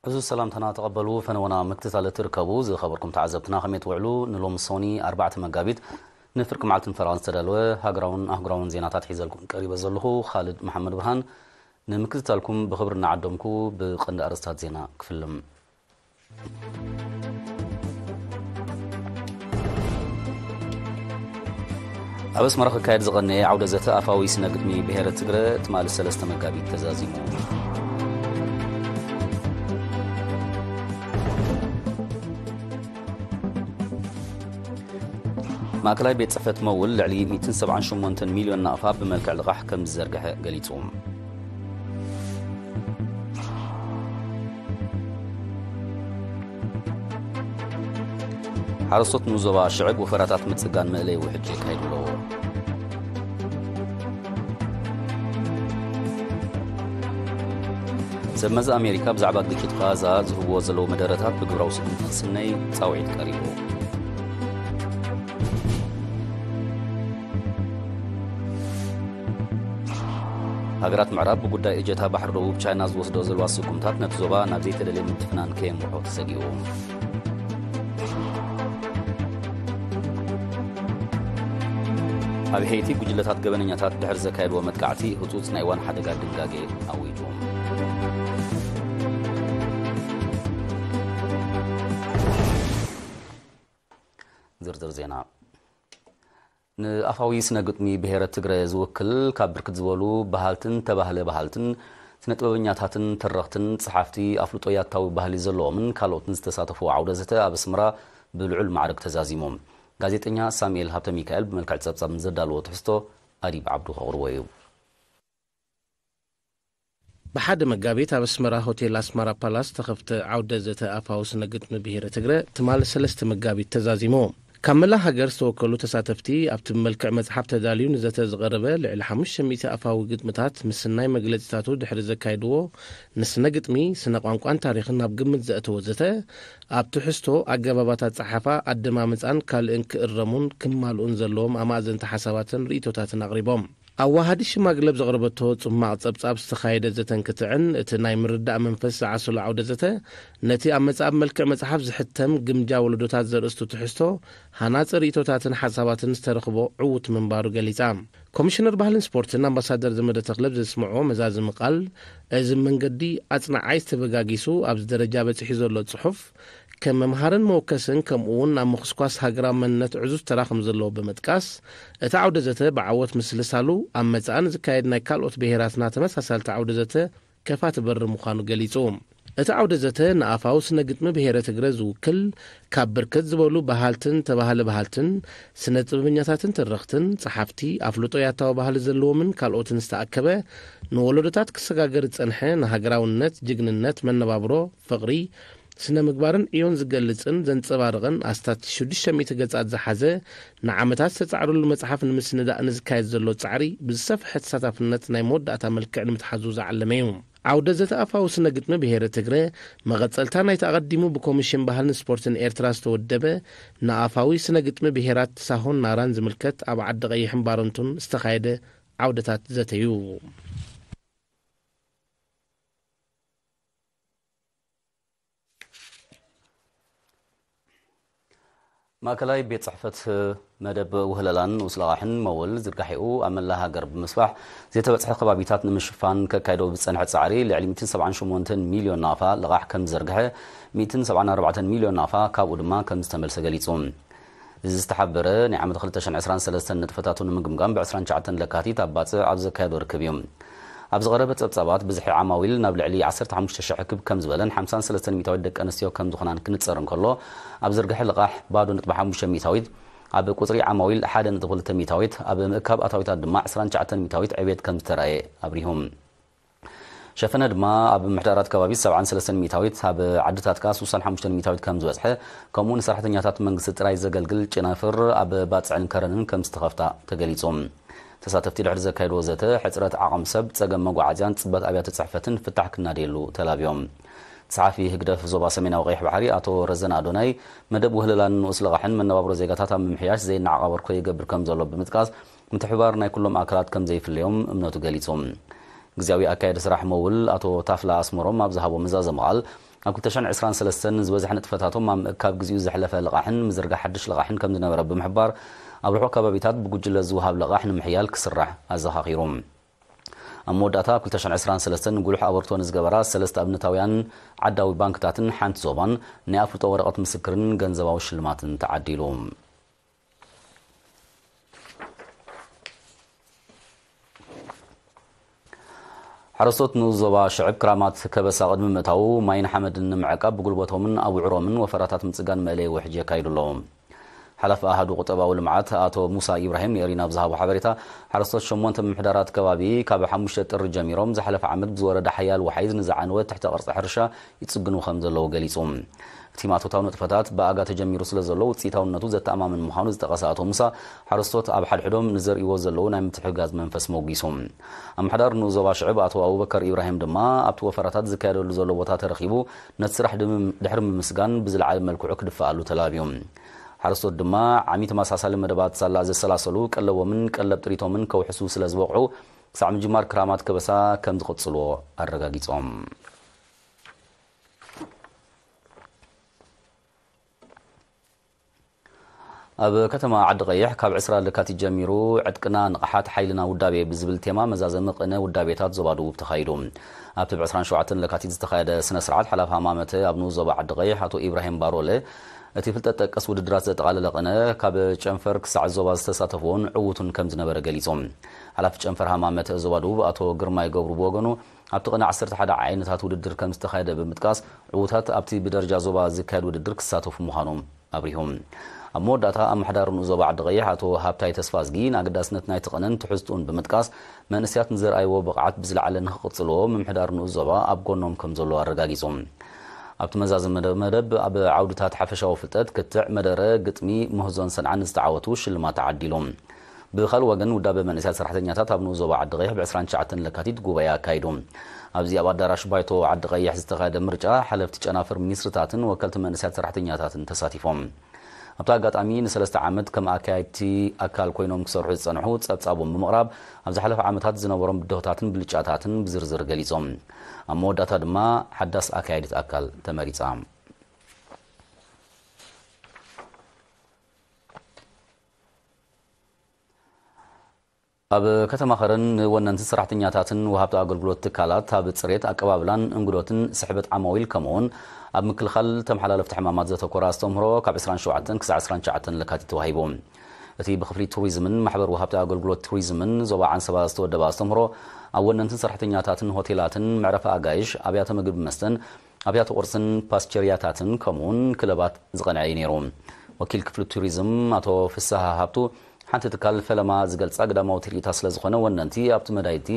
ሕዙ ሰላምታና ተቐበሉ፣ ፈነወና ምክትታል ትርከቡ። ዝኸበርኩም ተዓዘብትና ከመይ ትውዕሉ? ንሎም ሶኒ ኣርባዕተ መጋቢት ንፍርቂ መዓልትን ፈረቓን ዝተዳለወ ሃገራውን ኣህጉራውን ዜናታት ሒዘልኩም ቀሪበ ዘለኹ ካልድ መሓመድ ብርሃን። ንምክትታልኩም ብኽብሪ እናዓደምኩ ብቐንዲ ኣርእስታት ዜና ክፍልም። ኣብ ኣስመራ ክካየድ ዝቐነየ ዓውደ ዘተ ኣፋዊ ስነ ግጥሚ ብሄረ ትግረ ትማሊ ሰለስተ መጋቢት ተዛዚሙ። ማእከላይ ቤት ጽሕፈት መውል ልዕሊ ሚእትን ሰብዓን ሸሞንተን ሚልዮን ናቕፋ ብመልክዕ ልቓሕ ከም ዝዘርግሐ ገሊጹ። ሓረስቶት ንዞባ ሽዕብ ወፈራታት ምጽጋን መእለይ ውሕጅ የካይዱ ኣለዉ። ሰብ መዚ ኣሜሪካ ብዛዕባ ግጭት ቃዛ ዝህብዎ ዘለዉ መደረታት ብግብራዊ ስጉምቲ ክስነይ ጻውዒት ቀሪቡ። ሃገራት ምዕራብ ብጉዳይ እጀታ ባሕሪ ደቡብ ቻይና ዝወስዶ ዘለዋ ስጉምታት ነቲ ዞባ ናብ ዘይተደልየ ምትፍናን ከየምርሖ ተሰጊኡ። ኣብ ሄይቲ ጉጅለታት ገበነኛታት ድሕሪ ዘካየድዎ መጥቃዕቲ ህጹጽ ናይ እዋን ሓደጋ ድንጋጌ ኣዊጁ። ዝርዝር ዜና። ንኣፋዊ ስነ ግጥሚ ብሄረ ትግረ ዝውክል ካብ ብርክት ዝበሉ በሃልትን ተባህለ በሃልትን ስነ ጥበበኛታትን ተረኽትን ጸሓፍቲ ኣፍልጦ ያታዊ ባህሊ ዘለዎምን ካልኦትን ዝተሳተፉ ዓውደ ዘተ ኣብ ኣስመራ ብልዑል ማዕርግ ተዛዚሙ። ጋዜጠኛ ሳሙኤል ሃብተ ሚካኤል ብመልክዕ ጸብጻብ ንዘዳለዎ ትሕዝቶ ኣዲብ ዓብዱ ከቕርቦ እዩ። ብሓደ መጋቢት ኣብ ኣስመራ ሆቴል ኣስመራ ፓላስ ዝተኸፍተ ዓውደ ዘተ ኣፋዊ ስነ ግጥሚ ብሄረ ትግረ ትማሊ ሰለስተ መጋቢት ተዛዚሙ። ካብ መላእ ሃገር ዝተወከሉ ተሳተፍቲ ኣብቲ ብመልክዕ መጽሓፍ ተዳልዩ ንዘተ ዝቐረበ ልዕሊ ሓሙሽተ ሚእቲ ኣፋዊ ግጥምታት ምስናይ መግለጺታቱ ድሕሪ ዘካይድዎ ንስነ ግጥሚ፣ ስነ ቋንቋን ታሪኽን ናብ ግምት ዘእተወ ዘተ ኣብ ትሕዝቶ ኣገባባት ኣጸሓሕፋ ኣደማምጻን ካልእን ክእረሙን ክማልኡን ዘለዎም ኣማእዘንቲ ሓሳባትን ርእይቶታትን ኣቕሪቦም። ኣዋሃዲ ሽማግለ ኣብ ዘቕረበቶ ጽማቕ ጸብጻብ ዝተኻየደ ዘተ እንትጥዕን፣ እቲ ናይ ምርዳእ መንፈስ ዝዓሰሎ ዓውደ ዘተ፣ ነቲ ኣብ መጽ-፣ ኣብ መልክዕ መጽሓፍ ዝሕተም ግምጃ ወለዶታት ዘርእስቱ ትሕዝቶ፣ ሃናጺ ርእይቶታትን ሓሳባትን ዝተረኽቦ ዕዉት ምንባሩ ገሊጻ። ኮሚሽነር ባህልን ስፖርትን ኣምባሳደር ዘመደ ተኽለ ብዘስምዖ መዛዝሚ ቃል፣ እዚ መንገዲ ኣጽናዓይ ዝተበጋጊሱ ኣብዚ ደረጃ በጺሑ ዘሎ ጽሑፍ፣ ከም መምሃርን መወከስን ከምኡ እውን ናብ ምኹስኳስ ሃገራዊ መንነት ዕዙዝ ተራ ከም ዘለዎ ብምጥቃስ፣ እቲ ዓውደ ዘተ ብዓወት ምስልሳሉ ኣብ መጻኢ ንዝካየድ ናይ ካልኦት ብሄራትና ተመሳሳልቲ ዓውደ ዘተ ከፋቲ በር ምዃኑ ገሊጹ። እቲ ዓውደ ዘተ ንኣፋዊ ስነ ግጥሚ ብሄረ ትግረ ዝውክል ካብ ብርክት ዝበሉ በሃልትን ተባህለ በሃልትን ስነ ጥበበኛታትን ተረኽትን፣ ጸሓፍቲ፣ ኣፍልጦ ያታዊ ባህሊ ዘለዎምን ካልኦትን ዝተኣከበ ንወለዶታት ክሰጋገር ዝጸንሐ ንሃገራውነት፣ ጅግንነት፣ መነባብሮ፣ ፍቕሪ፣ ስነ ምግባርን ዕዮን ዝገልጽን ዘንጸባርቕን ኣስታት ሽዱሽተ ሚእቲ ገጻት ዝሓዘ ንዓመታት ዝተጻዕረሉ መጽሓፍ ንምስንዳእ ንዝካየድ ዘሎ ጻዕሪ ብዝሰፍሐ ተሳታፍነት ናይ መወዳእታ መልክዕ ንምትሓዙ ዝዓለመ እዩ። ዓውደ ዘተ ኣፋዊ ስነ ግጥሚ ብሄረ ትግረ መቐጸልታ ናይቲ ኣቐዲሙ ብኮሚሽን ባህልን ስፖርትን ኤርትራ ዝተወደበ ንኣፋዊ ስነ ግጥሚ ብሄራት ሳሆን ናራን ዝምልከት ኣብ ዓዲ ቀይሕን ባረንቱን ዝተኻየደ ዓውደታት ዘተ እዩ። ማእከላይ ቤት ጽሕፈት መደብ ውህለላን ንኡስ ለቓሕን መወል ዝርጋሒኡ ኣብ መላእ ሃገር ብምስፋሕ፣ ዘይተበጽሐ ከባቢታት ንምሽፋን ከካይዶ ብዝጸንሐ ጻዕሪ፣ ልዕሊ ሚእትን ሰብዓን ሸሞንተን ሚልዮን ናቕፋ ለቓሕ ከም ዝዘርግሐ፣ ሚእትን ሰብዓን ኣርባዕተን ሚልዮን ናቕፋ ካብኡ ድማ ከም ዝተመልሰ ገሊጹ። እዚ ዝተሓበረ ናይ ዓመት ክልተ ሽሕን ዕስራን ሰለስተን ንጥፈታቱ ንምግምጋም ብ ዕስራን ትሽዓተን ለካቲት ኣብ ባጽዕ ኣብ ዘካየዶ ርክብ እዩ። ኣብ ዝቐረበ ጸብጻባት፣ ብዝሒ ዓማዊል ናብ ልዕሊ ዓሰርተ ሓሙሽተ ሽሕ ክብ ከም ዝበለን ሓምሳን ሰለስተን ሚእታዊት ደቂ ኣንስትዮ ከም ዝኾናን ክንጸር እንከሎ፣ ኣብ ዝርግሐ ልቓሕ ባዶ ነጥቢ ሓሙሽተ ሚእታዊት፣ ኣብ ቁጽሪ ዓማዊል ሓደ ነጥቢ ክልተ ሚእታዊት፣ ኣብ ምእካብ ኣታዊታት ድማ ዕስራን ትሽዓተን ሚእታዊት ዕቤት ከም ዝተራእየ ኣብሪሁ። ሸፈነ ድማ ኣብ ምሕዳራት ከባቢ ሰብዓን ሰለስተን ሚእታዊት፣ ኣብ ዓድታት ከኣ ስሳን ሓሙሽተን ሚእታዊት ከም ዝበጽሐ፣ ከምኡ ንሰራሕተኛታት መንግስቲ ጥራይ ዘገልግል ጨናፍር ኣብ ባጽዕን ከረንን ከም ዝተኸፍታ ተገሊጹ። ተሳተፍቲ ድሕሪ ዘካየድዎ ዘተ፣ ሕጽረት ዓቕሚ ሰብ፣ ጸገም መጓዓዝያን ጽበት ኣብያተ ጽሕፈትን ፍታሕ ክናደየሉ ተላብዮም። ጸሓፊ ህግደፍ ዞባ ሰሜናዊ ቀይሕ ባሕሪ ኣቶ ረዘነ ኣዶናይ፣ መደብ ውህለላን ንኡስ ለቓሕን መነባብሮ ዜጋታት ኣብ ምምሕያሽ ዘይነዓቕ ኣበርክቶ ይገብር ከም ዘሎ ብምጥቃስ፣ ምትሕብባር ናይ ኩሎም ኣካላት ከም ዘይፍለዮም እምነቱ ገሊጹ። ግዝያዊ ኣካያዲ ስራሕ መውል ኣቶ ታፍላ ኣስመሮም ኣብ ዝሃቦ መዛዘሚ ቃል፣ ኣብ ክልተ ሽሕን ዕስራን ሰለስተን ዝበዝሐ ንጥፈታቶም ኣብ ምእካብ ግዜኡ ዘሕለፈ ልቓሕን ምዝርጋሕ ሓድሽ ልቓሕን ከም ዝነበረ ብምሕባር፣ ኣብ ርሑቕ ከባቢታት ብጉጅለ ዝወሃብ ልቓሕ ንምሕያል ክስራሕ ኣዘኻኺሩ። ኣብ መወዳእታ፣ ኣብ ክልተ ሽሕን ዕስራን ሰለስተን ጉሉሕ ኣበርክቶ ንዝገበራ ሰለስተ ኣብነታውያን ዓዳዊ ባንክታትን ሓንቲ ዞባን ናይ ኣፍልጦ ወረቐት ምስክርን ገንዘባዊ ሽልማትን ተዓዲሉ። ሓረስቶት ንኡስ ዞባ ሽዕብ ክራማት ከበሳ ቅድሚ ምእታዉ ማይን ሓመድን ንምዕቃብ ብጉልበቶምን ኣብ ውዕሮምን ወፈራታት ምጽጋን መእለይ ውሕጅ የካይዱ ኣለዉ። ሓላፊ ኣሃዱ ቁጠባዊ ልምዓት ኣቶ ሙሳ ኢብራሂም ንኤሪና ብዝሃቦ ሓበሬታ፣ ሓረስቶት ሸሞንተ ምምሕዳራት ከባቢ ካብ ሓሙሽተ ጥሪ ጀሚሮም ዝሓለፈ ዓመት ብዝወረደ ሓያል ወሓይዝ ንዝዓነወ ትሕተ ቅርጺ ሕርሻ ይጽግኑ ከም ዘለዉ ገሊጹ። እቲ ማእቶታዊ ንጥፈታት ብኣጋ ተጀሚሩ ስለ ዘሎ ውጽኢታውነቱ ዘተኣማምን ምዃኑ ዝጠቐሰ ኣቶ ሙሳ፣ ሓረስቶት ኣብ ሓድሕዶም ንዘርእይዎ ዘለዉ ናይ ምትሕግጋዝ መንፈስ መጒሱ። ኣምሓዳር ንኡስ ዞባ ሽዕብ ኣቶ ኣቡበከር ኢብራሂም ድማ ኣብቲ ወፈራታት ዝካየደሉ ዘሎ ቦታ ተረኺቡ ነቲ ስራሕ ድም-፣ ድሕሪ ምምስጋን ብዝለዓለ መልክዑ ክድፈኣሉ ተላብዩ። ሓረስቶት ድማ ዓሚ ተመሳሳሊ መደባት ሳላ ዘሰላሰሉ ቀለቦምን ቀለብ ጥሪቶምን ከውሕሱ ስለ ዝበቕዑ ክሳዕ ምጅማር ክራማት ከበሳ ከም ዝቕጽልዎ ኣረጋጊጾም። ኣብ ከተማ ዓዲ ቀይሕ ካብ ዕስራ ለካቲት ጀሚሩ ዕጥቅና ንቕሓት ሓይልና ውዳቤ ብዝብል ቴማ መዛዘሚ ቅነ ውዳቤታት ዞባ ደቡብ ተኻይዱ። ኣብቲ ብ ዕስራን ሸውዓተን ለካቲት ዝተኻየደ ስነ ስርዓት ሓላፊ ሃማመተ ኣብ ንኡስ ዞባ ዓዲ ቀይሕ ኣቶ ኢብራሂም ባሮለ እቲ ፍልጠት ጠቀስ ውድድራት ዘጠቓለለ ቅነ ካብ ጨንፈር ክሳዕ ዞባ ዝተሳተፍዎን ዕዉቱን ከም ዝነበረ ገሊጾም። ሓላፊ ጨንፈር ሃማመተ ዞባ ደቡብ ኣቶ ግርማይ ገብሩ ብወገኑ ኣብቲ ቅነ ዓሰርተ ሓደ ዓይነታት ውድድር ከም ዝተኻየደ ብምጥቃስ ዕዉታት ኣብቲ ብደረጃ ዞባ ዝካየድ ውድድር ክሳተፉ ምዃኖም ኣብሪሁ። ኣብ መወዳእታ ኣመሓዳሪ ንኡስ ዞባ ዓዲ ቀይሕ ኣቶ ሃብታይ ተስፋዝጊ ንኣገዳስነት ናይቲ ቅነን ትሕዝትኡን ብምጥቃስ መንእስያት ንዘርኣይዎ ብቕዓት ብዝለዓለ ንክቕጽልዎ ምምሕዳር ንኡስ ዞባ ኣብ ጎኖም ከም ዘሎ ኣረጋጊጹ። ኣብቲ መዛዘሚ መደብ ኣብ ዓውድታት ሓፈሻዊ ፍልጠት፣ ክትዕ፣ መደረ፣ ግጥሚ፣ ምህዞን ሰንዓን ዝተዓወቱ ሽልማት ተዓዲሉ። ብኻልእ ወገን ውዳበ መንእስያት ሰራሕተኛታት ኣብ ንኡስ ዞባ ዓዲ ቀይሕ ብ ዕስራን ትሽዓተን ለካቲት ጉባኤ ኣካይዱ። ኣብዚ ኣብ ኣዳራሽ ባይቶ ዓዲ ቀይሕ ዝተኻየደ ምርጫ ሓለፍቲ ጨናፍር ሚኒስትርታትን ወከልቲ መንእስያት ሰራሕተኛታትን ተሳቲፎም። ኣብቲ ኣጋጣሚ ንሰለስተ ዓመት ከም ኣካየድቲ ኣካል ኮይኖም ክሰርሑ ዝጸንሑ ጸብጻቦም ብምቕራብ ኣብ ዝሓለፈ ዓመታት ዝነበሮም ብድሆታትን ብልጫታትን ብዝርዝር ገሊጾም። ኣብ መወዳእታ ድማ ሓዳስ ኣካያዲት ኣካል ተመሪጻ። ኣብ ከተማ ኸረን ንወነንቲ ሰራሕተኛታትን ወሃብቲ ኣገልግሎት ትካላት ኣብ ጽሬት፣ ኣቀባብላን እንግዶትን ስሕበት ዓማዊል ከምኡውን ኣብ ምክልኻል ተመሓላለፍቲ ሕማማት ዘተኮረ ኣስተምህሮ ካብ ዕስራን ሸውዓተን ክሳዕ ዕስራን ትሽዓተን ለካቲት ተዋሂቡ። እቲ ብክፍሊ ቱሪዝምን ማሕበር ወሃብቲ ኣገልግሎት ቱሪዝምን ዞባ ዓንሰባ ዝተወደበ ኣስተምህሮ ኣብ ወነንትን ሰራሕተኛታትን ሆቴላትን መዕረፊ ኣጋይሽ፣ ኣብያተ ምግቢ መስተን፣ ኣብያተ ቁርስን ፓስቸርያታትን ከምኡውን ክለባት ዝቐንዐ እዩ ነይሩ። ወኪል ክፍሊ ቱሪዝም ኣቶ ፍስሃ ሃብቱ ሓንቲ ትካል ፈለማ ዝገልጻ ግዳማዊ ትርኢታ ስለ ዝኾነ ወነንቲ ኣብቲ መዳይቲ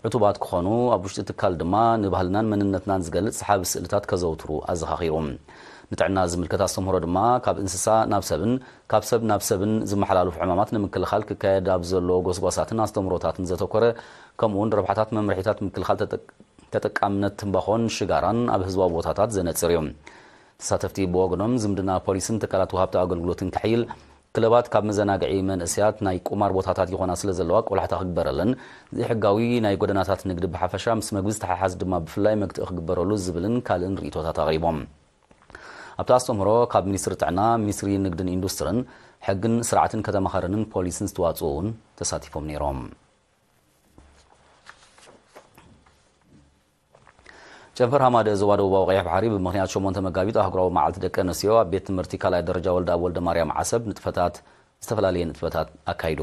ዕቱባት ክኾኑ ኣብ ውሽጢ ትካል ድማ ንባህልናን መንነትናን ዝገልጽ ሰሓቢ ስእልታት ከዘውትሩ ኣዘኻኺሩ። ንጥዕና ዝምልከት ኣስተምህሮ ድማ ካብ እንስሳ ናብ ሰብን ካብ ሰብ ናብ ሰብን ዝመሓላለፉ ሕማማት ንምክልኻል ክካየድ ኣብ ዘሎ ጎስጓሳትን ኣስተምህሮታትን ዘተኮረ ከምኡውን ረብሓታት መምርሒታት ምክልኻል ተጠቅ-፣ ተጠቃምነት ትምባኾን ሽጋራን ኣብ ህዝባዊ ቦታታት ዘነጽር እዩ። ተሳተፍቲ ብወገኖም ዝምድና ፖሊስን ትካላት ወሃብቲ ኣገልግሎትን ክሕይል፣ ክለባት ካብ መዘናግዒ መንእስያት ናይ ቁማር ቦታታት ይኾና ስለ ዘለዋ ቆላሕታ ክግበረለን፣ ዘይሕጋዊ ናይ ጎደናታት ንግዲ ብሓፈሻ ምስ መግቢ ዝተሓሓዝ ድማ ብፍላይ መግትኢ ክግበረሉ ዝብልን ካልእን ርእይቶታት ኣቕሪቦም። ኣብቲ ኣስተምህሮ ካብ ሚኒስትሪ ጥዕና፣ ሚኒስትሪ ንግድን ኢንዱስትርን፣ ሕግን ስርዓትን ከተማ ኸረንን ፖሊስን ዝተዋፅኡ እውን ተሳቲፎም ነይሮም። ጨንፈር ሃማደ ዞባ ደቡባዊ ቀይሕ ባሕሪ ብምኽንያት ሸሞንተ መጋቢት ኣህጉራዊ መዓልቲ ደቂ ኣንስትዮ ኣብ ቤት ትምህርቲ ካልኣይ ደረጃ ወልደኣብ ወልደ ማርያም ዓሰብ ንጥፈታት፣ ዝተፈላለየ ንጥፈታት ኣካይዱ።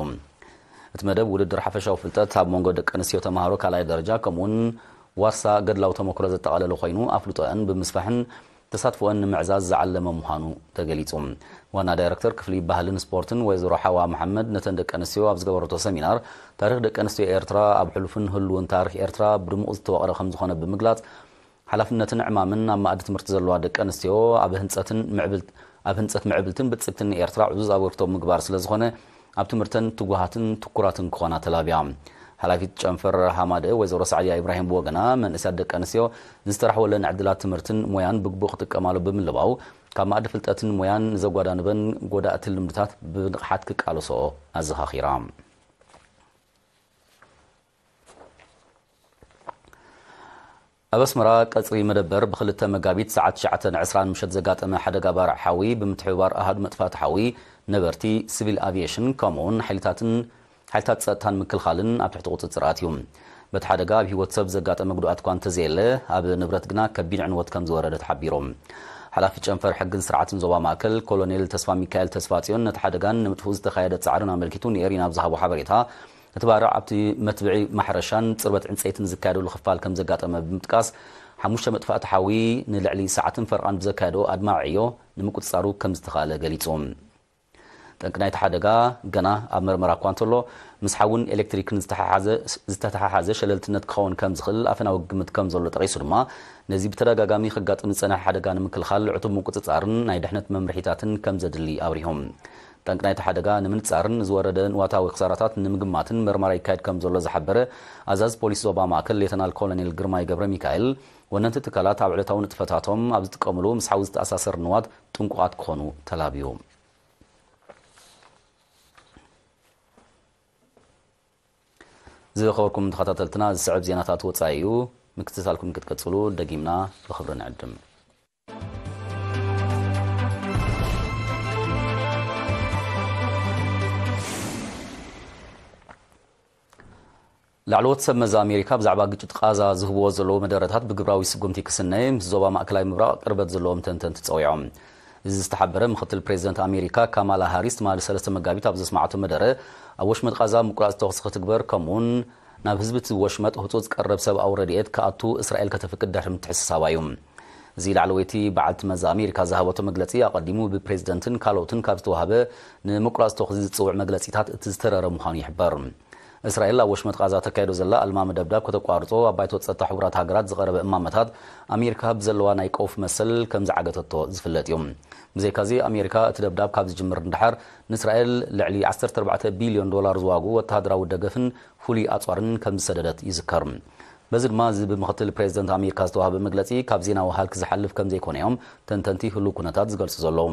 እቲ መደብ ውድድር ሓፈሻዊ ፍልጠት ኣብ መንጎ ደቂ ኣንስትዮ ተምሃሮ ካልኣይ ደረጃ ከምኡውን ዋርሳ ገድላዊ ተመክሮ ዘጠቓለለ ኮይኑ ኣፍልጦአን ብምስፋሕን ተሳትፎአን ንምዕዛዝ ዝዓለመ ምዃኑ ተገሊጹ። ዋና ዳይረክተር ክፍሊ ባህልን ስፖርትን ወይዘሮ ሓዋ መሓመድ ነተን ደቂ ኣንስትዮ ኣብ ዝገበረቶ ሰሚናር ታሪኽ ደቂ ኣንስትዮ ኤርትራ ኣብ ሕሉፍን ህሉውን ታሪኽ ኤርትራ ብድሙቕ ዝተዋቕረ ከም ዝኾነ ብምግላጽ ሓላፍነትን ዕማምን ኣብ መኣዲ ትምህርቲ ዘለዋ ደቂ ኣንስትዮ ኣብ ህንጸትን ምዕብል-፣ ኣብ ህንጸት ምዕብልትን ብልጽግትን ኤርትራ ዕዙዝ ኣበርክቶ ምግባር ስለ ዝኾነ ኣብ ትምህርተን ትጉሃትን ትኩራትን ክኾና ተላብያ። ሓላፊት ጨንፈር ሃማደ ወይዘሮ ሳዕድያ ኢብራሂም ብወገና መንእስያት ደቂ ኣንስትዮ ዝተራሕወለን ዕድላት ትምህርትን ሞያን ብግቡእ ክጥቀማሉ ብምልባው ካብ መኣዲ ፍልጠትን ሞያን ንዘጓዳንበን ጎዳእቲ ልምድታት ብንቕሓት ክቃለስኦ ኣዘኻኺራ። ኣብ ኣስመራ ቀጽሪ መደበር ብክልተ መጋቢት ሰዓት ትሽዓተ ዕስራን ምሸት ዘጋጠመ ሓደጋ ባርዕ ሓዊ ብምትሕብባር ኣሃዱ መጥፋእቲ ሓዊ፣ ነበርቲ፣ ሲቪል ኣቪየሽን ከምኡውን ሓይልታትን ሓይልታት ጸጥታን ምክልኻልን ኣብ ትሕቲ ቁጽጽር ኣትዩ። በቲ ሓደጋ ኣብ ህይወት ሰብ ዘጋጠመ ጉድኣት እኳ እንተዘየለ፣ ኣብ ንብረት ግና ከቢድ ዕንወት ከም ዝወረደ ተሓቢሩ። ሓላፊ ጨንፈር ሕግን ስርዓትን ዞባ ማእከል ኮሎኔል ተስፋ ሚካኤል ተስፋጽዮን ነቲ ሓደጋን ንምጥፍኡ ዝተኻየደ ጻዕርን ኣመልኪቱ ንኤሪና ኣብ ዝሃቦ ሓበሬታ፣ እቲ ባርዕ ኣብቲ መትብዒ ማሕረሻን ጽርበት ዕንጸይትን ዝካየደሉ ክፋል ከም ዘጋጠመ ብምጥቃስ፣ ሓሙሽተ መጥፋእቲ ሓዊ ንልዕሊ ሰዓትን ፈረቓን ብዘካየዶ ኣድማዒ ዕዮ ንምቁጽጻሩ ከም ዝተኻእለ ገሊጹ። ጠንቂ ናይቲ ሓደጋ ገና ኣብ መርመራ እኳ እንተሎ፣ ምስ ሓውን ኤሌክትሪክን ዝተሓሓዘ ዝተተሓሓዘ ሸለልትነት ክኸውን ከም ዝኽእል ኣፈናዊ ግምት ከም ዘሎ ጠቒሱ ድማ፣ ነዚ ብተደጋጋሚ ከጋጥም ዝጸንሐ ሓደጋ ንምክልኻል ዕቱብ ምቁጽጻርን ናይ ድሕነት መምርሒታትን ከም ዘድሊ ኣብሪሆም። ጠንቂ ናይቲ ሓደጋ ንምንጻርን ንዝወረደ ንዋታዊ ክሳራታት ንምግማትን መርመራ ይካየድ ከም ዘሎ ዝሓበረ ኣዛዚ ፖሊስ ዞባ ማእከል ሌተናል ኮሎኔል ግርማይ ገብረ ሚካኤል፣ ወነንቲ ትካላት ኣብ ዕለታዊ ንጥፈታቶም ኣብ ዝጥቀምሉ ምስ ሓዊ ዝተኣሳሰር ንዋት ጥንቁቓት ክኾኑ ተላብዩ። ዝኸበርኩም ተኸታተልትና፣ ዝስዕብ ዜናታት ወጻኢ እዩ። ምክትታልኩም ክትቀጽሉ ደጊምና ብኽብሪ ንዕድም። ላዕለዎት ሰብ መዚ ኣሜሪካ ብዛዕባ ግጭት ቃዛ ዝህብዎ ዘለዉ መደረታት ብግብራዊ ስጉምቲ ክስነ ምስ ዞባ ማእከላይ ምብራቕ ቅርበት ዘለዎም ተንተንቲ ጸዊዖም። እዚ ዝተሓበረ ምክትል ፕሬዚደንት ኣሜሪካ ካማላ ሃሪስ ትማሊ ሰለስተ መጋቢት ኣብ ዘስማዓቶ መደረ፣ ኣብ ወሽመጥ ቃዛ ምቁራጽ ተኹሲ ክትግበር ከምኡውን ናብ ህዝቢ እቲ ወሽመጥ ህጹጽ ቀረብ ሰብኣዊ ረድኤት ክኣቱ እስራኤል ከተፍቅድ ድሕሪ ምትሕስሳባ እዩ። እዚ ላዕለወይቲ በዓልቲ መዚ ኣሜሪካ ዝሃበቶ መግለጺ ኣቐዲሙ ብፕሬዚደንትን ካልኦትን ካብ ዝተዋህበ ንምቁራጽ ተኹሲ ዝጽውዕ መግለጺታት እቲ ዝተረረ ምዃኑ ይሕበር። እስራኤል ኣብ ወሽመጥ ቃዛ ተካይዶ ዘላ ኣልማሚ ደብዳብ ከተቋርጾ ኣብ ባይቶ ጸጥታ ሕቡራት ሃገራት ዝቐረበ እማመታት ኣሜሪካ ብዘለዋ ናይ ቀውፍ መሰል ከም ዝዓገተቶ ዝፍለጥ እዩ። ብዘይካዚ ኣሜሪካ እቲ ደብዳብ ካብ ዝጅምር ንድሓር ንእስራኤል ልዕሊ ዓሰርተ ኣርባዕተ ቢልዮን ዶላር ዝዋግኡ ወተሃደራዊ ደገፍን ፍሉይ ኣጽዋርን ከም ዝሰደደት ይዝከር። በዚ ድማ እዚ ብምክትል ፕሬዚደንት ኣሜሪካ ዝተዋህበ መግለጺ ካብ ዜናዊ ሃልኪ ዝሓልፍ ከም ዘይኮነ እዮም ተንተንቲ ህሉው ኩነታት ዝገልጹ ዘለዉ።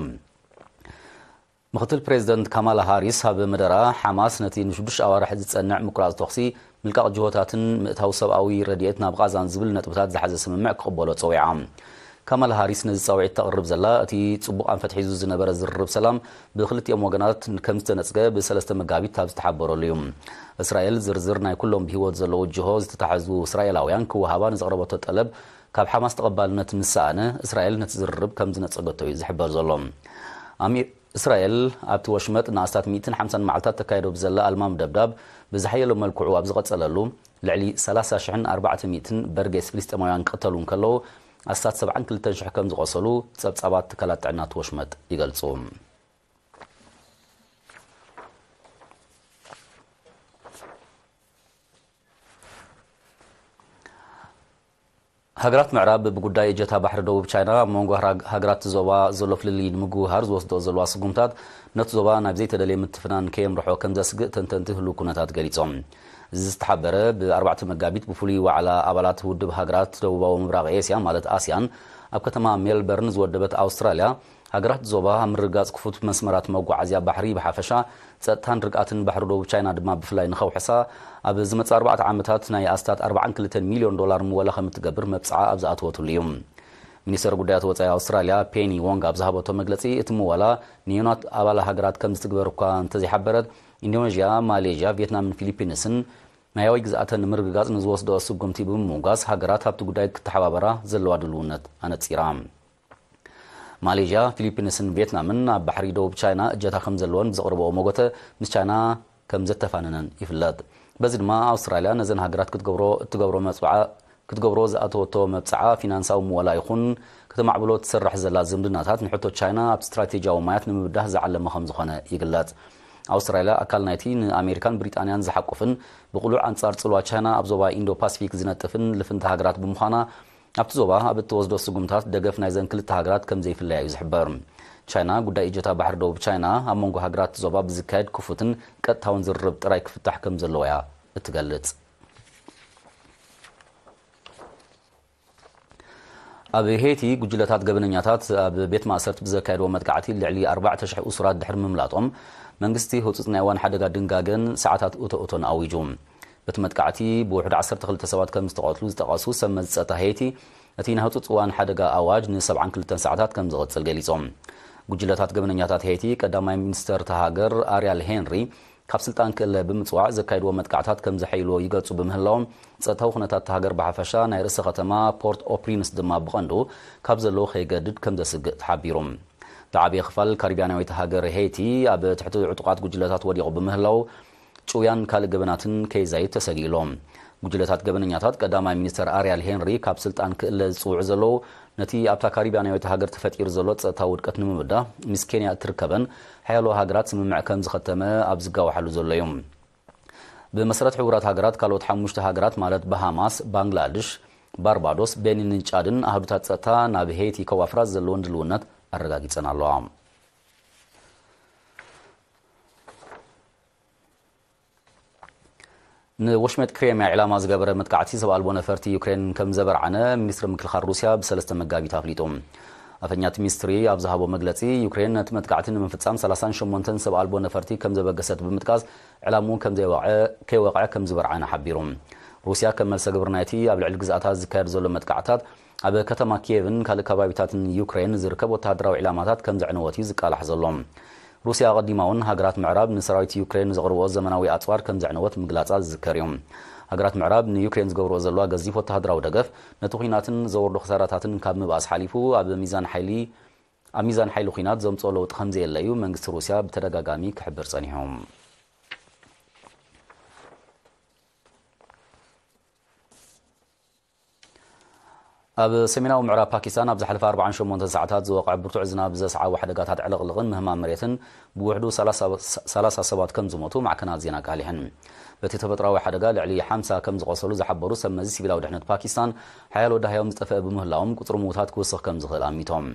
ምክትል ፕሬዚደንት ካማላ ሃሪስ ኣብ መደራ፣ ሓማስ ነቲ ንሽዱሽተ ኣዋርሕ ዝጸንዕ ምቁራጽ ተኹሲ፣ ምልቃቕ ጅሆታትን ምእታው ሰብኣዊ ረድኤት ናብ ቓዛን ዝብል ነጥብታት ዝሓዘ ስምምዕ ክቕበሎ ጸዊዓ። ካማላ ሃሪስ ነዚ ጻውዒት ተቕርብ ዘላ፣ እቲ ጽቡቕ ኣንፈት ሒዙ ዝነበረ ዝርርብ ሰላም ብክልቲኦም ወገናት ከም ዝተነጽገ ብሰለስተ መጋቢት ኣብ ዝተሓበረሉ እዩ። እስራኤል ዝርዝር ናይ ኩሎም ብህይወት ዘለዉ ጅሆ ዝተታሕዙ እስራኤላውያን ክወሃባ ንዘቕረበቶ ጠለብ ካብ ሓማስ ተቐባልነት ምስ ሰኣነ፣ እስራኤል ነቲ ዝርርብ ከም ዝነጸገቶ እዩ ዝሕበር ዘሎ። ኣሚ-፣ እስራኤል ኣብቲ ወሽመጥ ንኣስታት ሚእትን ሓምሳን መዓልታት ተካይዶ ብዘላ ኣልማም ደብዳብ ብዝሓየሎ መልክዑ ኣብ ዝቐጸለሉ፣ ልዕሊ ሰላሳ ሽሕን ኣርባዕተ ሚእትን በርጌስ ፍልስጤማውያን ክቕተሉ እንከለዉ፣ ኣስታት ሰብዓን ክልተን ሽሕ ከም ዝቖሰሉ ጸብጻባት ትካላት ጥዕና እቲ ወሽመጥ ይገልጹ። ሃገራት ምዕራብ ብጉዳይ እጀታ ባሕሪ ደቡብ ቻይና ኣብ መንጎ ሃራ-፣ ሃገራት ዞባ ዘሎ ፍልልይ ንምግውሃር ዝወስዶ ዘለዋ ስጉምታት ነቲ ዞባ ናብ ዘይተደልየ ምትፍናን ከየምርሖ ከም ዘስግእ ተንተንቲ ህሉው ኩነታት ገሊጾም። እዚ ዝተሓበረ ብኣርባዕተ መጋቢት ብፍሉይ ዋዕላ ኣባላት ውድብ ሃገራት ደቡባዊ ምብራቕ ኤስያ ማለት ኣስያን ኣብ ከተማ ሜልበርን ዝወደበት ኣውስትራልያ፣ ሃገራት ዞባ ኣብ ምርግጋጽ ክፉት መስመራት መጓዓዝያ ባሕሪ ብሓፈሻ፣ ጸጥታን ርግኣትን ባሕሪ ደቡብ ቻይና ድማ ብፍላይ ንኸውሕሳ፣ ኣብ ዝመጽእ ኣርባዕተ ዓመታት ናይ ኣስታት ኣርባዓን ክልተን ሚልዮን ዶላር ምወላ ከም እትገብር መብጽዓ ኣብ ዝኣተወትሉ እዩ። ሚኒስተር ጉዳያት ወጻኢ ኣውስትራልያ ፔኒ ዎንግ ኣብ ዝሃበቶ መግለጺ፣ እቲ ምወላ ንዮናት ኣባል ሃገራት ከም ዝትግበር እኳ እንተዘይሓበረት፣ ኢንዶኔዥያ፣ ማሌዥያ፣ ቪየትናምን ፊሊፒንስን ማያዊ ግዝኣተን ንምርግጋጽ ንዝወስደኦ ስጉምቲ ብምምጓስ፣ ሃገራት ኣብቲ ጉዳይ ክተሓባበራ ዘለዋ ድልውነት ኣነጺራ። ማሌዥያ፣ ፊሊፒንስን ቪየትናምን ኣብ ባሕሪ ደቡብ ቻይና እጀታ ከም ዘለወን ብዘቕርበኦ መጎተ ምስ ቻይና ከም ዘተፋነነን ይፍለጥ። በዚ ድማ ኣውስትራልያ ነዘን ሃገራት ክትገብሮ እትገብሮ መጽዓ-፣ ክትገብሮ ዝኣተወቶ መብጽዓ ፊናንሳዊ ምወላ ይኹን ከተማዕብሎ ትሰርሕ ዘላ ዝምድናታት ንሕቶ ቻይና ኣብ ስትራቴጂያዊ ማያት ንምብዳህ ዝዓለመ ከም ዝኾነ ይግለጽ። ኣውስትራልያ ኣካል ናይቲ ንኣሜሪካን ብሪጣንያን ዝሓቁፍን ብቕሉዕ ኣንጻር ጽልዋ ቻይና ኣብ ዞባ ኢንዶ ፓሲፊክ ዝነጥፍን ልፍንቲ ሃገራት ብምዃና፣ ኣብቲ ዞባ ኣብ እትወስዶ ስጉምታት ደገፍ ናይዘን ክልተ ሃገራት ከም ዘይፍለያ እዩ ዝሕበር። ቻይና ጉዳይ እጀታ ባሕሪ ደቡብ ቻይና ኣብ መንጎ ሃገራት ዞባ ብዝካየድ ክፉትን ቀጥታውን ዝርርብ ጥራይ ክፍታሕ ከም ዘለዎ እያ እትገልጽ። ኣብ ሄይቲ ጉጅለታት ገበነኛታት ኣብ ቤት ማእሰርቲ ብዘካየድዎ መጥቃዕቲ ልዕሊ ኣርባዕተ ሽሕ እሱራት ድሕሪ ምምላጦም መንግስቲ ህጹጽ ናይ እዋን ሓደጋ ድንጋገን ሰዓታት እቶእቶን ኣዊጁ። በቲ መጥቃዕቲ ብውሕዱ ዓሰርተ ክልተ ሰባት ከም ዝተቐትሉ ዝጠቐሱ ሰብ መዚ ጸጥታ ሄይቲ፣ እቲ ናይ ህጹጽ እዋን ሓደጋ ኣዋጅ ን ሰብዓን ክልተን ሰዓታት ከም ዝቕጽል ገሊጾም። ጉጅለታት ገበነኛታት ሄይቲ ቀዳማይ ሚኒስተር እታ ሃገር ኣርያል ሄንሪ ካብ ስልጣን ክእለ ብምጽዋዕ ዘካይድዎ መጥቃዕታት ከም ዘሐይልዎ ይገልጹ ብምህላዎም፣ ጸጥታዊ ኩነታት እታ ሃገር ብሓፈሻ፣ ናይ ርእሰ ከተማ ፖርት ኦፕሪንስ ድማ ብቐንዱ ካብ ዘለዎ ከይገድድ ከም ዘስግእ ተሓቢሩ። እቲ ዓብዪ ክፋል ካሪብያናዊት ሃገር ሄይቲ ኣብ ትሕቲ ዕጡቓት ጉጅለታት ወዲቑ ብምህላው፣ ጭውያን ካልእ ገበናትን ከይዛይድ ተሰጊኡ ኣሎ። ጉጅለታት ገበነኛታት ቀዳማይ ሚኒስተር ኣርያል ሄንሪ ካብ ስልጣን ክእለ ዝጽውዑ ዘለዉ፣ ነቲ ኣብታ ካሪብያናዊት ሃገር ተፈጢሩ ዘሎ ጸጥታዊ ውድቀት ንምብዳህ ምስ ኬንያ እትርከበን ሓያሎ ሃገራት ስምምዕ ከም ዝኸተመ ኣብ ዝጋወሓሉ ዘሎ እዩ። ብመሰረት ሕቡራት ሃገራት፣ ካልኦት ሓሙሽተ ሃገራት ማለት ባሃማስ፣ ባንግላድሽ፣ ባርባዶስ፣ ቤኒንን ጫድን ኣሃዱታት ጸጥታ ናብ ሄይቲ ከዋፍራ ዘለወን ድልውነት ኣረጋጊጸን ኣለዋ። ንወሽመጥ ክሬምያ ዒላማ ዝገበረ መጥቃዕቲ ሰብ ኣልቦ ነፈርቲ ዩክሬን ከም ዘበርዓነ ሚኒስትሪ ምክልኻል ሩስያ ብሰለስተ መጋቢት ኣፍሊጡ። ኣፈኛ እቲ ሚኒስትሪ ኣብ ዝሃቦ መግለጺ፣ ዩክሬን ነቲ መጥቃዕቲ ንምፍጻም ሰላሳን ሸሞንተን ሰብ ኣልቦ ነፈርቲ ከም ዘበገሰት ብምጥቃስ፣ ዕላምኡ ከም ዘይወቕዐ፣ ከይወቕዐ ከም ዝበርዓነ ሓቢሩ። ሩስያ ከም መልሰ ግብሪ ናይቲ ኣብ ልዕሊ ግዝኣታ ዝካየድ ዘሎ መጥቃዕታት፣ ኣብ ከተማ ኪየቭን ካልእ ከባቢታትን ዩክሬን ዝርከብ ወተሃደራዊ ዒላማታት ከም ዘዕነወት እዩ ዝቃላሕ ዘሎ። ሩስያ ኣቐዲማ እውን ሃገራት ምዕራብ ንሰራዊት ዩክሬን ዘቕርብኦ ዘመናዊ ኣጽዋር ከም ዘዕነወት ምግላጻ ዝዝከር እዩ። ሃገራት ምዕራብ ንዩክሬን ዝገብርኦ ዘለዋ ገዚፍ ወተሃደራዊ ደገፍ፣ ነቲ ኲናትን ዘወርዶ ክሳራታትን ካብ ምብኣስ ሓሊፉ፣ ኣብ ሚዛን ሓይሊ ኣብ ሚዛን ሓይሊ ኲናት ዘምጽኦ ለውጢ ከም ዘየለ እዩ መንግስቲ ሩስያ ብተደጋጋሚ ክሕብር ጸኒሑ። ኣብ ሰሜናዊ ምዕራብ ፓኪስታን ኣብ ዝሓለፈ ኣርባዓን ሸሞንተን ሰዓታት ዝወቕዐ ብርቱዕ ዝናብ ዘስዓቦ ሓደጋታት ዕልቕልቕን ምህማም መሬትን ብውሕዱ ሰላሳ ሰባት ከም ዝሞቱ ማዕከናት ዜና ኣቃሊሐን። በቲ ተፈጥሮኣዊ ሓደጋ ልዕሊ ሓምሳ ከም ዝቖሰሉ ዝሓበሩ ሰብ መዚ ሲቪላዊ ድሕነት ፓኪስታን፣ ሓያሎ ደሃዮም ዝጠፍአ ብምህላዎም ቁጽሪ ምዉታት ክውስኽ ከም ዝኽእል ኣሚቶም።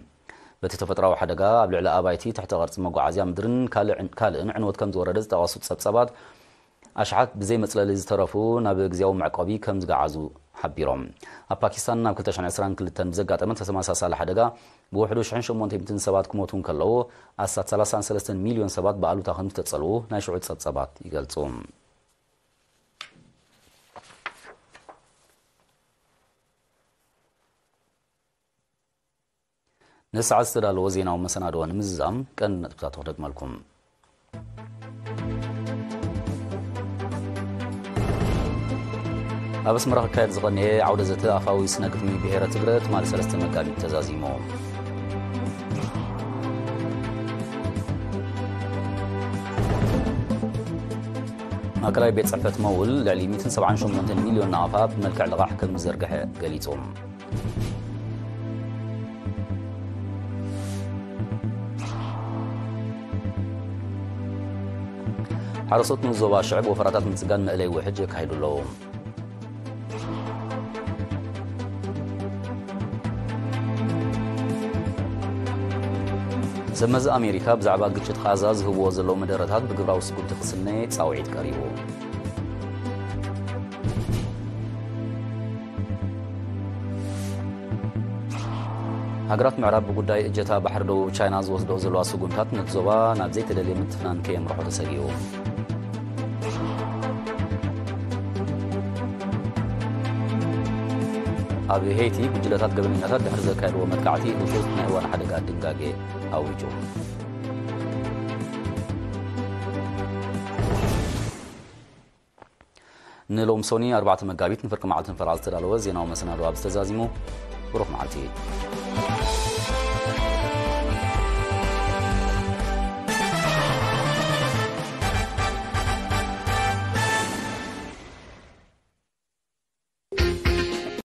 በቲ ተፈጥሮኣዊ ሓደጋ ኣብ ልዕሊ ኣባይቲ፣ ትሕተ ቅርጺ መጓዓዝያ ምድርን ካልእን ዕንወት ከም ዝወረደ ዝጠቐሱ ጸብጸባት፣ ኣሽሓት ብዘይ መጽለሊ ዝተረፉ ናብ ግዝያዊ መዕቆቢ ከም ዝገዓዙ ሓቢሮም። ኣብ ፓኪስታን ኣብ ክልተ ሽሕን ዕስራን ክልተን ብዘጋጠመ ተመሳሳሊ ሓደጋ ብውሕዱ ሽሕን ሸሞንተ ሚእትን ሰባት ክሞቱ እንከለዉ፣ ኣስታት ሰላሳን ሰለስተን ሚልዮን ሰባት ብኣሉታ ከም ዝተጸልዉ ናይ ሽዑ ጸብጸባት ይገልጹ። ንሰዓት ዝተዳለወ ዜናዊ መሰናድኦ ንምዝዛም ቀንዲ ነጥብታት ክደግመልኩም። ኣብ ኣስመራ ክካየድ ዝቐነየ ዓውደ ዘተ ኣፋዊ ስነ ግጥሚ ብሄረ ትግረ ትማሊ ሰለስተ መጋቢት ተዛዚሙ። ማእከላይ ቤት ጽሕፈት መውል ልዕሊ ሚእትን ሰብዓን ሸሞንተን ሚልዮን ናቕፋ ብመልክዕ ልቓሕ ከም ዝዘርግሐ ገሊጹ። ሓረስቶት ንዞባ ሽዕብ ወፈራታት ምጽጋን መእለይ ውሕጅ የካይዱ ኣለዉ። ሰብ መዚ ኣሜሪካ ብዛዕባ ግጭት ቓዛ ዝህብዎ ዘለዉ መደረታት ብግብራዊ ስጉምቲ ክስነ ጻውዒት ቀሪቡ። ሃገራት ምዕራብ ብጉዳይ እጀታ ባሕሪ ደቡብ ቻይና ዝወስድኦ ዘለዋ ስጉምታት ነቲ ዞባ ናብ ዘይተደልየ ምትፍናን ከየምርሖ ተሰጊኡ። ኣብ ሄይቲ ጉጅለታት ገበነኛታት ድሕሪ ዘካየድዎ መጥቃዕቲ ህጹጽ ናይ እዋን ሓደጋ ድንጋጌ ኣዊጁ። ንሎሚ ሶኒ ኣርባዕተ መጋቢት ንፍርቂ መዓልቲ ንፈረቓ ዝተዳለወ ዜናዊ መሰናድኦ ኣብዚ ተዛዚሙ። ብሩኽ መዓልቲ።